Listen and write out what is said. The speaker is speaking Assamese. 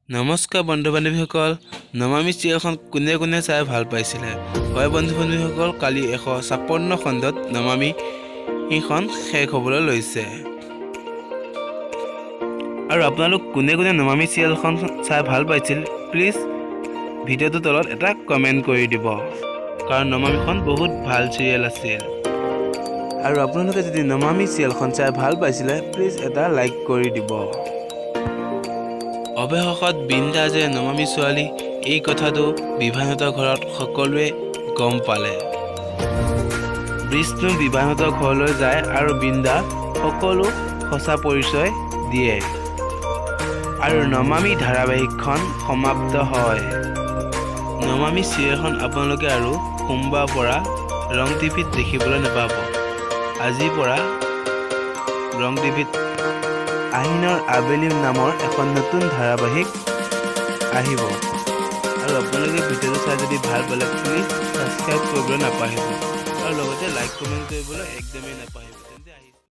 নমস্কাৰ বন্ধু বান্ধৱীসকল, নমামি চিৰিয়েলখন কোনে কোনে চাই ভাল পাইছিলে? হয় বন্ধু বান্ধৱীসকল, কালি 156 খণ্ডত নমামিখন শেষ হ'বলৈ লৈছে। আৰু আপোনালোক কোনে কোনে নমামি চিৰিয়েলখন চাই ভাল পাইছিল, প্লিজ ভিডিঅ'টোৰ তলত এটা কমেণ্ট কৰি দিব, কাৰণ নমামিখন বহুত ভাল চিৰিয়েল আছিল। আৰু আপোনালোকে যদি নমামি চিৰিয়েলখন চাই ভাল পাইছিলে, প্লিজ এটা লাইক কৰি দিব। অৱশেষত বৃন্দা যে নমামী ছোৱালী, এই কথাটো বিভানহঁতৰ ঘৰত সকলোৱে গম পালে। বিষ্ণু বিভানহঁতৰ ঘৰলৈ যায় আৰু বৃন্দা সকলো সঁচা পৰিচয় দিয়ে আৰু নমামী ধাৰাবাহিকখন সমাপ্ত হয়। নমামী চিৰিয়েলখন আপোনালোকে আৰু সোমবাৰৰ পৰা ৰং টিভিত দেখিবলৈ নাপাব। আজিৰ পৰা ৰং টিভিত আহিনৰ আবেলি নামৰ এখন নতুন ধাৰাবাহিক আহিব। আৰু আপোনালোকে ভিডিঅ'টো চাই যদি ভাল পালে, প্লিজ ছাবস্ক্ৰাইব কৰিবলৈ নাপাহৰিব আৰু লগতে লাইক, কমেণ্ট কৰিবলৈ একদমেই নাপাহৰিব।